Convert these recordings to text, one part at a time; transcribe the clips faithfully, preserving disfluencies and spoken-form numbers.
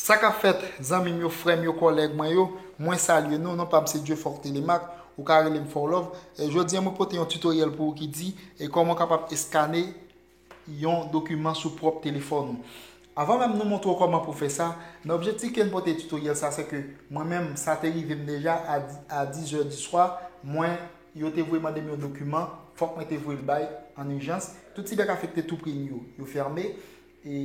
Sa k ap fèt, zanmi m yo, frè m yo, kòlèg mwen yo, mwen salye nou, non pa m se Dieuforttelemaque, ou ka rele m Forlove. E jodi a mwen pote yon tutoriel pou ou ki di e kòman w kapab eskane yon dokiman sou pwòp telefòn ou. Avan menm nou montre w kòman pou fè sa, nan objektif ke m pote tutoriel sa, se ke mwen menm, sa te rive m deja a, a dis è di swa, mwen, yo te voye mande m yon dokiman, fòk mwen te voye l bay an ijans. Tout ti bèk afekte tou pri m yo, yo fèmen, e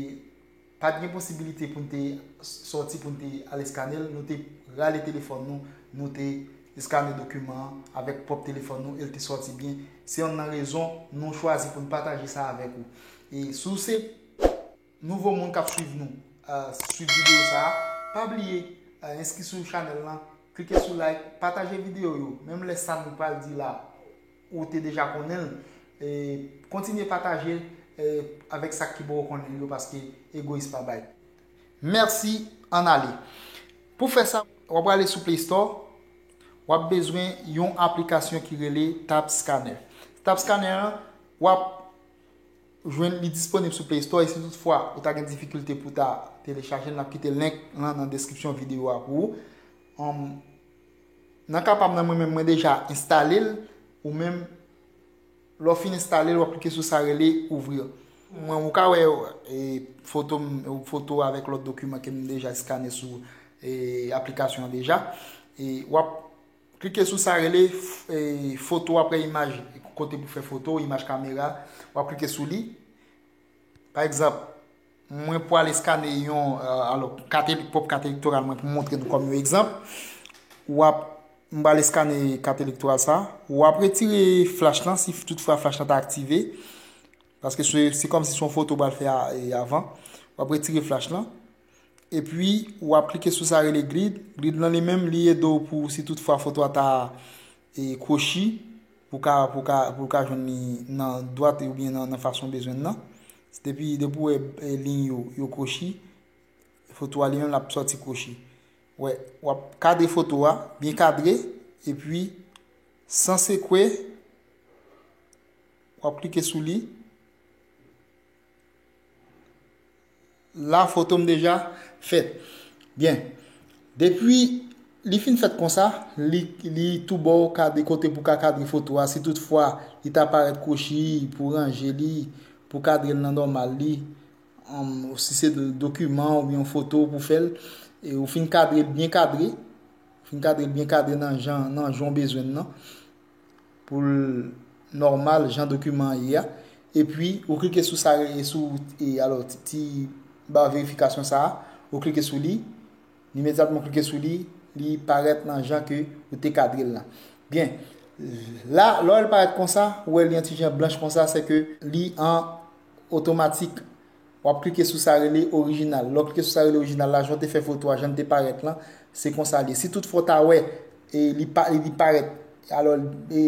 pa t gen posibilite pou n te sòti pou n te al eskane l, nou te rale telefòn nou, nou te eskane dokiman an avèk pwòp telefòn nou e l te sòti byen. Se yonn nan rezon nou chwazi pou n pataje sa avèk ou. E si w se nouvo moun k ap swiv nou, swiv videyo sa a, pa bliye enskri sou chanèl lan, klike sou like, pataje videyo yo, menm lè sa nou pral di la ou te deja konnen l, kontinye pataje avèk sa ki poko konnen l yo, paske egoyis pa bay. Mèsi, ann ale. Pou fè sa, w ap prale sou Play Store, w ap bezwen yon aplikasyon ki rele Tap Scanner. Tap Scanner an, w ap jwenn li disponib sou Play Store, e si toutfwa ou ta gen difikilte pou ta telechaje l, n ap kite link lan nan deskripsyon videyo a pou ou. Nan ka pa m nan, mwen menm, mwen deja enstale l, ou menm, lè w fin enstale l, w ap klike sou sa rele ouvrir. Mwen, ou ka wè foto m, foto avèk lòt dokiman ke m deja eskane sou aplikasyon an deja. E w ap klike sou sa rele foto apre imaj, kote pou fè foto, imaj kamera, w ap klike sou li. Pa egzanp, mwen pral eskane yon, alò, kat, pwòp kat elektoral mwen pou montre nou kòm yon egzanp. W ap, m pral eskane kat elektoral sa. W ap retire flach lan, si toutfwa flach lan ta aktive. Paske se, se kòmsi se yon foto w pral fè avan. W ap retire flach lan. Epi, w ap klike sou sa rele grid. Grid lan li menm, li ede w pou si toutfwa foto a ta kwochi, pou ka, pou ka, pou ka jwenn li nan dwat oubyen nan, nan fason w bezwen l nan. Depi, depi w wè liy yo, yo kwochi, foto a li menm l ap sòti kwochi. Wè, w ap kadre foto a, byen kadre, epi, san sekwe, w ap klike sou li. La, foto m deja fèt. Byen. Depi li fin fèt konsa, li, li tou ba w kadre kote pou ka kadre foto a. Si toutfwa li ta parèt kwochi, pou ranje li, pou kadre l nan nòmal li, si se dokiman oubyen yon foto pou fè l, e ou fin kadre l byen kadre, ou fin kadre l byen kadre nan jan, nan jan w bezwen l nan, pou l nòmal jan dokiman an ye a. Epi, ou klike sou sa, sou, e, alò, ti, ti ba verifikasyon sa a, ou klike sou li, imedyatman ou klike sou li, li parèt nan jan ke ou te kadre l lan. Byen, la, lè w wè l parèt konsa, ou wè li yon ti jan blanch konsa, se ke li an otomatik. W ap klike sou sa rele orijinal. Lè w klike sou sa rele orijinal la, jan w te fè foto a, jan l te parèt lan, se konsa l ye. Si toutfwa w ta wè e li pa, li parèt, alò, e,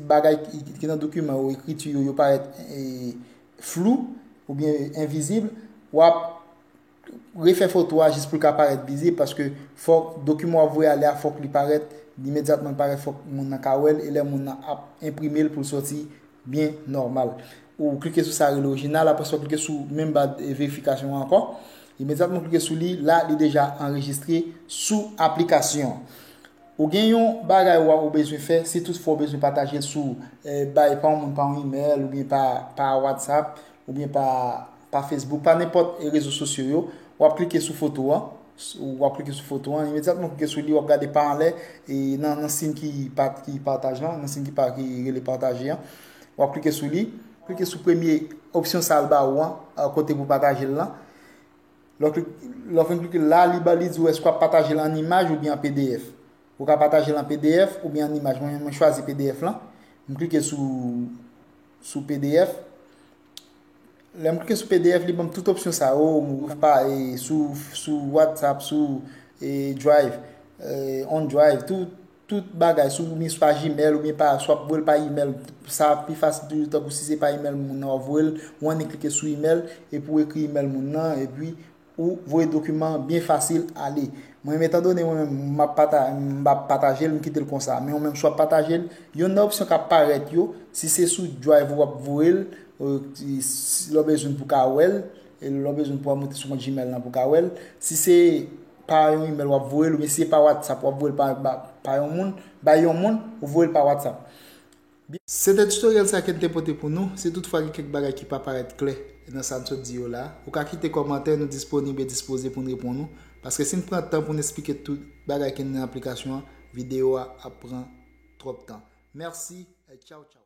bagay ki, ki nan dokiman yo, ekriti yo, yo parèt e, flou oubyen envizib, w ap refè foto a jis pou l ka parèt vizib, paske fòk dokiman w ap voye ale a, fòk li parèt, imedyatman l parèt, fòk moun nan ka wè l, e lè moun nan ap enprime l pou l sòti byen nòmal. Ou klike sou sa rele orijinal, apre sa w klike sou menm ba verifikasyon an ankò. Imedyatman w klike sou li, la li deja anrejistre sou aplikasyon an. Ou gen yon bagay ou, ou bezwen fè, si toutfwa w bezwen pataje l sou, e, bay pa yon moun, pa yon imèl, oubyen pa, pa WhatsApp, oubyen pa, pa Facebook, pa nenpòt rezo sosyo yo, w ap klike sou foto an, w ap klike sou foto an, imedyatman w klike sou li, w ap gade pa anlè, e nan, nan siy ki pa, ki pataje an, nan siy ki pa, ki rele pataje an, w ap klike sou li, klike sou premye opsyon sa l ba ou an, kote pou pataje l lan. Lè w fin klike la, li ba, li di w èske w ap pataje l an imaj oubyen an P D F. Ou ka pataje l an P D F oubyen an imaj. Mwen, mwen chwazi P D F lan. M klike sou, sou P D F. Lè m klike sou P D F, li ban m tout opsyon sa yo. Mwen pa, e, sou, sou WhatsApp, sou, e, Drive, e, OneDrive, tout, tout bagay, si w ni swa Gmail oubyen pa, si w ap voye l pa imèl, sa pi fasil toujou, tankou si se pa imèl moun nan w ap voye l, ou annik klike sou imèl, epi w ekri imèl moun nan, epi ou voye dokiman an byen fasil ale. Mwen menm, etandone mwen menm, m ap pata-, m ap pataje l, m kite l konsa. Men ou menm, si w ap pataje l, yonn nan opsyon k ap parèt yo, si se sou Drive ou ap voye l, e, si, si lè w bezwen pou w ka wè l, E lè w bezwen pou w moute sou kont Gmail lan pou w ka wè l. Si se pa yon email w ap voye l, oubyen si se pa WhatsApp w ap voye l pa, pa, pa yon moun, bay yon moun, ou voye l pa WhatsApp. Se te tutorial sa ke n te pote pou nou. Si toutfwa gen kèk bagay ki pa parèt klè nan sa n sot di yo la, ou ka kite kòmantè, nou disponib e dispoze pou n reponn ou. Paske si n pran tan pou n esplike tout bagay ki nan aplikasyon an, videyo a ap pran twòp tan. Mèsi, e tchaw tchaw.